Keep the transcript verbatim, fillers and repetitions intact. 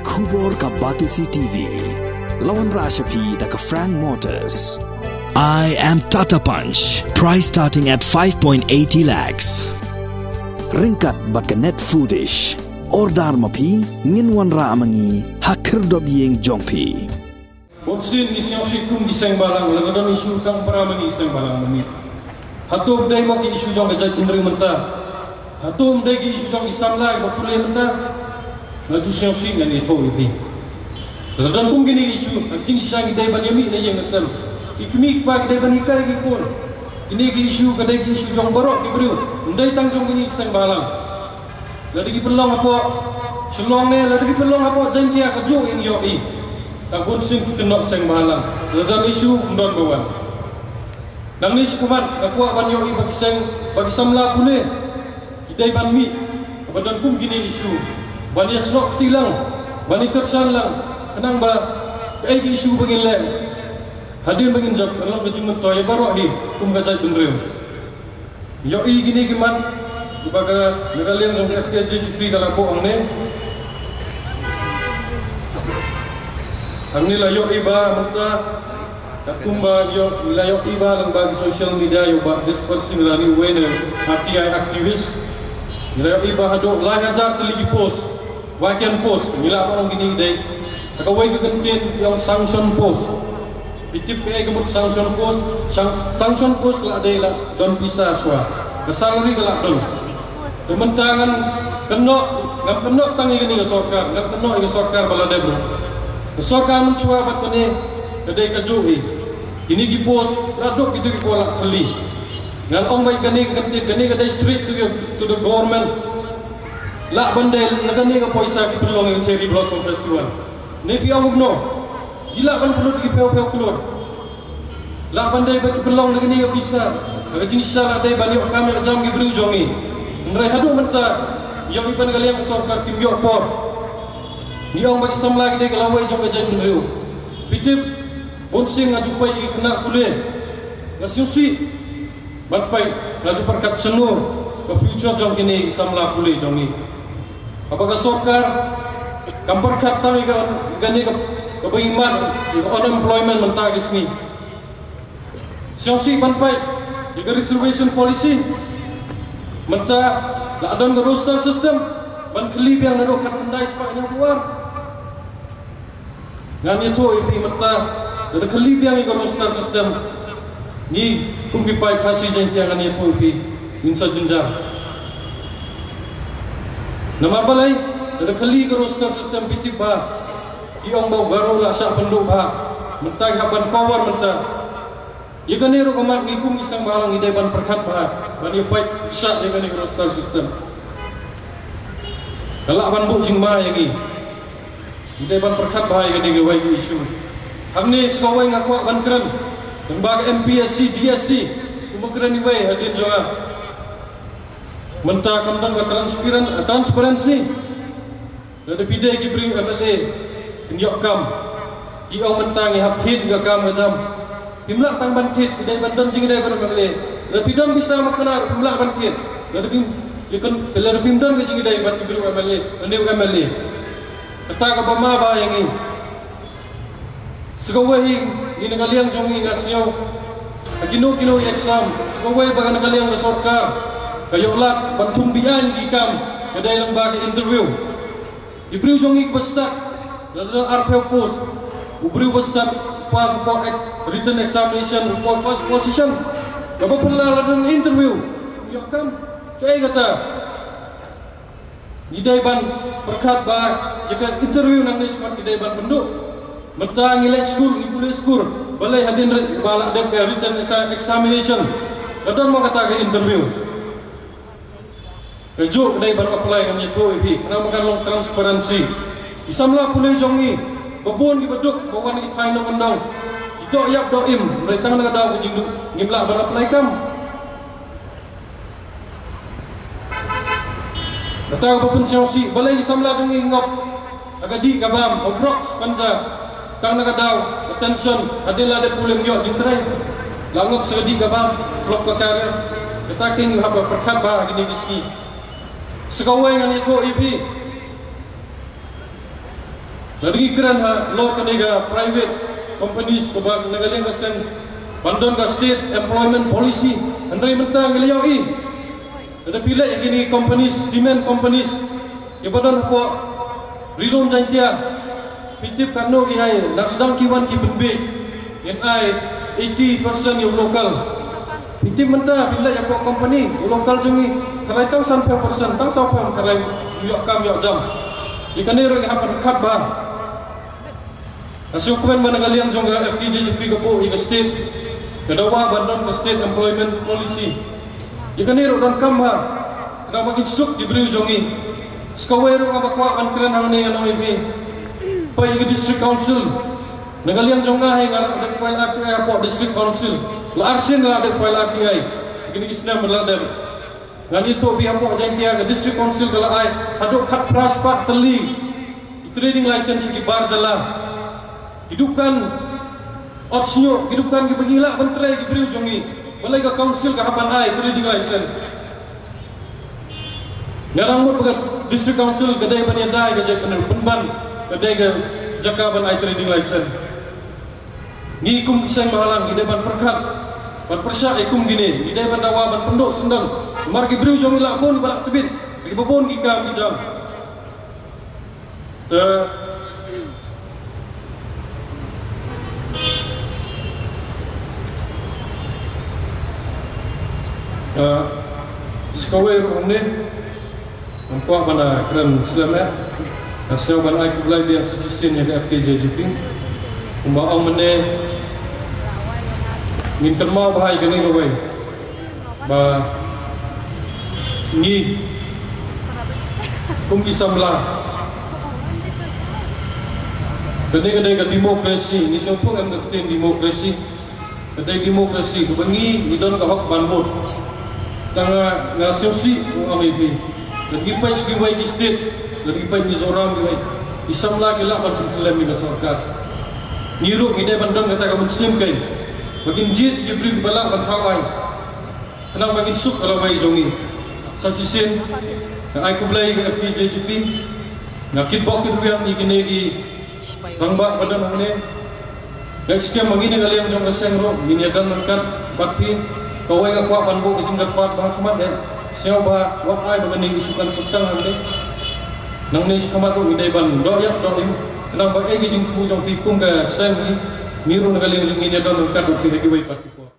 Khubor ka Batesi T V. La wanrah sha phi da ka Frank Motors. I am Tata Punch. Price starting at five point eighty lakhs. Ryngkat bad ka Net Foodish. Order ma phi, ngin wanrah ma ngi ha khyrdop ïing jong phi. Bun sien ngi sngewsih kum ki seng bhalang, lada don issue tang para ma ngi seng bhalang ma ngi. Hato ym dei mo ki issue jong ka jaitbynriew mynta? Hato ym dei ki issue jong ki samla kiba pule mynta? Nga ju sngewsih, ngan ïathuh ïa phi. Lada don kum kine ki issue, ha ka jingshisha ngi dei ban ïamih na ïing na sem. Ki kmie ki kpa ki dei ban hikai ki khun. Kine ki issue ka dei ki issue jong baroh ki briew, ym dei tang jong kine ki seng bhalang. Lada ki pynlong hapoh Shillong ne lada ki pynlong hapoh Jaintia, kajuh ngi ïohi. Tang bun sien ki kynnoh seng bhalang. Lada don issue, ym don ba wan. Nangne shakhmat nga kwah ban ïohi ba ki seng, ba ki samla pule ki dei ban mih, ba don kum kine issue, ban ïasnoh kti lang, ban ïakyrshan lang, khnang ba kaei ka issue ba ngin leh, hadien ba ngin jop, kan long ka jingmyntoi ïa baroh hi kum ka jaitbynriew. Ïohi kine ki mat kiba ka, na ka liang jong ka F K J G P ka la buh hangne. Hangne la ïohi ba mynta, katkum ba ïoh, la ïohi ba lyngba ki social media ïoh ba dispersing rani uwei na R T I activist. Ngi la ïohi ba haduh lai hajar tylli ki post, vacant post, ngi lah ban ong kine ki dei. Ha kawei ka kyntien ki ong sanction post. Phi tip kaei ka mut sanction post? Sang-, sanction post la dei la don pisa shuwa. Ka salary ka la don. Te mynta ngan kynnoh, ngan kynnoh tang ïa kane ka sorkar, ngan kynnoh ïa ka sorkar ba la dep ruh. Ka sorkar mynshuwa bad kane ka dei kajuh hi. Kine ki post la duk kito ki por la thylli. Ngan ong ba ïa kane ka kyntien, kane ka dei straight to your, to the government. Lah ban dei na kane ka poisa ki pynlong ïa ka Cherry Blossom Festival. Ne phi ong kumno? Ki lah ban pynlut ki phew phew klur. Lah ban dei ba ki pynlong na kane ka pisa. Ha ka jingshisha lah dei ban ïoh kam ïoh jam ki briew jong ngi. Hynrei haduh mynta ïoh i ban ka liang ka sorkar kim ïoh por. Ngi ong ba ki samla ki dei ka lawei jong ka jaitbynriew. Phi tip, bun sien nga ju peit ïa ki khynnah pule. Nga sngewsih. Ban peit, nga ju pyrkhat shano ka future jong kine ki samla pule jong ngi. Haba ka sorkar kam pyrkhat tang ïa ka, ïa kane ka, kaba ngi mad ïa ka unemployment mynta ki sngi. Sngewsih ban peit ïa ka reservation policy. Mynta la don ka roster system ban khylli biang naduh khatkhyndai spah hynñiewphew ar. Ngan ïathuh ïa phi mynta, lada khylli biang ïa ka roster system, ngi kum ki paid Khasi Jaiñtia ngan ïathuh ïa phi, ngin sa jynjar. Namar balei? Lada khylli ïa ka roster system phi tip ba ki ong ba u Garo la shah pynduh bha. Mynta ki hap ban cover mynta. Ïa kane ruh ka mat ngi kum ki seng bhalang ngi dei ban pyrkhat bha, ban ïa fight shah ïa kane ka roster system. Ka lah ban buh jingma ïa ngi. Ngi dei ban pyrkhat bha ïa kane kawei ka issue. Hangne sa kawei nga kwah ban kren lyngba ka M P S C, D S C, kumba kren iwei hadien jong nga. Mynta kam don ka transparent, transparency. Lada phi dei ki briew M L A, phin ïoh kam. Ki ong mynta ngi hap thied ïa ka kam ka jam. Phim lah tang ban thied, phi dei ban don jingïadei bad u M L A. Lada phi don pisa ma khynnah ruh phim lah ban thied. Lada phim, ïa kan, lada phim don ka jingïadei bad ki briew M L A, lane u M L A. Kata kaba ma ba ïa ngi. Sa kawei hi, ngi na ka liang jong ngi nga sngew, ha kino kino ki exam, sa kawei ba ka na ka liang ka sorkar ka ïoh lad ban thung beaiñ ki kam, ka dei lyngba ka interview. Ki briew jong ngi kiba stad, lada don arphew post, u briew ba stad pass hapoh ex-, written examination, hapoh first position, kaba phylla lada don interview, ïoh kam. Kaei kata? Ngi dei ban pyrkhat ba ïa ka interview nangne shakhmat ki dei ban pynduh. Mynta ngi leit skul, ngi pule skul, balei hadien re-, ba la dep ka written exa-, examination, ka don mo kata ka interview? Kajuh ka dei ban apply, ngan ïathuh ïa phi, khnang ba kan long transparency. Ki samla pule jong ngi ba bun kiba duk ba wan na ki thaiñ nongkyndong, ki doh ïap doh im, hynrei tang na ka daw ka jingduh ngim lah ban apply kam. Kata kaba pynsngewsih, balei ki samla jong ngi ngop ha ka dih ka bam, ha u drugs pynjah, tang na ka daw ka tension, hadien la dep pule ym ïoh jingtrei, la ngop sa ka dih ka bam, flop ka career. Kata kein ngi hap ban pyrkhat bha ha kine ki sngi. Sa kawei ngan ïathuh ïa phi. Lada ngi kren halor kane ka private companies kaba na ka liang ka seng ban don ka state employment policy, hynrei mynta ngi la ïohi. Lada phi leit ïa kine companies, cement companies, kiba don hapoh Ri Lum Jaiñtia, phi tip katno ki ai, nang sdang ki wan ki pynbiej. Ngin ai eighty percent ïa u local. Phi tip mynta phi leit hapoh company, u local jong ngi tharai tang sanphew percent, tang sawphew tharai ïoh kam ïoh jam. Ïa kane ruh ngi hap ban khat bha. Nga sngewkmen ba na ka liang jong ka F K J G P ka buh ïa ka state, ka dawa ban don ka state employment policy. Ïa kane ruh donkam bha. Khnang ba ngin suk ki briew jong ngi. Sa kawei ruh kaba kwah ban kren hangne ngan ong ïa phi. Peit ïa ka district council. Na ka liang jong nga hi nga la dep file R T I hapoh district council. La arsien nga la dep file R T I. Kine ki snem ba la dep. Ngan ïathuh phi hapoh Jaiñtia ka district council ka la ai haduh khatphra spah tylli ki trading license sha ki bar jylla. Ki dukan ot shñiuh, ki dukan kiba ngi lah ban trei ki briew jong ngi. Balei ka council ka hap ban ai trading license? Nga dang mut ba ka district council ka dei ban ïada ïa ka jaka ban pynban, ka dei ka jaka ban ai trading license. Ngi kum ki seng bhalang ngi dei ban pyrkhat, ban pyrshah ïa kum kine, ngi dei ban dawa ban pynduh syndon. Namar ki briew jong ngi lah bun ba lah tbit, kiba bun ki kam ki jam. Te Ah, sa kawei ruh hangne, ngam kwah ban, ah, kren slem eh. Nga sngew ban ai khublei biang sa shisien ïa ka F K J G P. Kumba ong mynne, ngin kynmaw bha ïa kane kawei. Ba ngi kum ki samla, kane ka dei ka democracy, ngi sngewthuh em ka ktien democracy. Ka dei democracy kaba ngi ngi don ka hok ban vote. Tang nga, nga sngewsih u M A P. Lada ngi peit sha kiwei ki state, lada ngi peit Mizoram kiwei, ki samla ki lah ban pynkhlem ïa ka sorkar. Ngi ruh ngi dei ban don kata ka mynsiem kein ba ngin jied ïa ki briew kiba lah ban thaw aiñ. Khnang ba ngin suk ka lawei jong ngi. Sa shisien nga ai khublei ïa ka F K J G P. Nga kitbok kitrwiang ïa kine ki rangbah ba don hangne. Nga skhem ba ngi na ka liang jong ka seng ruh ngin ïadon ryngkat bad phi. Kawei nga kwah ban buh ka jingkyrpad ba ha khmat eh, sngewbha wat ai ba kane ka issue kan pyntang hangne. Nangne sha khmat ruh ngi dei ban doh ïap doh im. Khnang ba ei ka jingthmu jong phi kum ka seng ngi, ngi ruh na ka liang jong ngi ngin ïadon ryngkat bad phi ha kiwei pat ki por.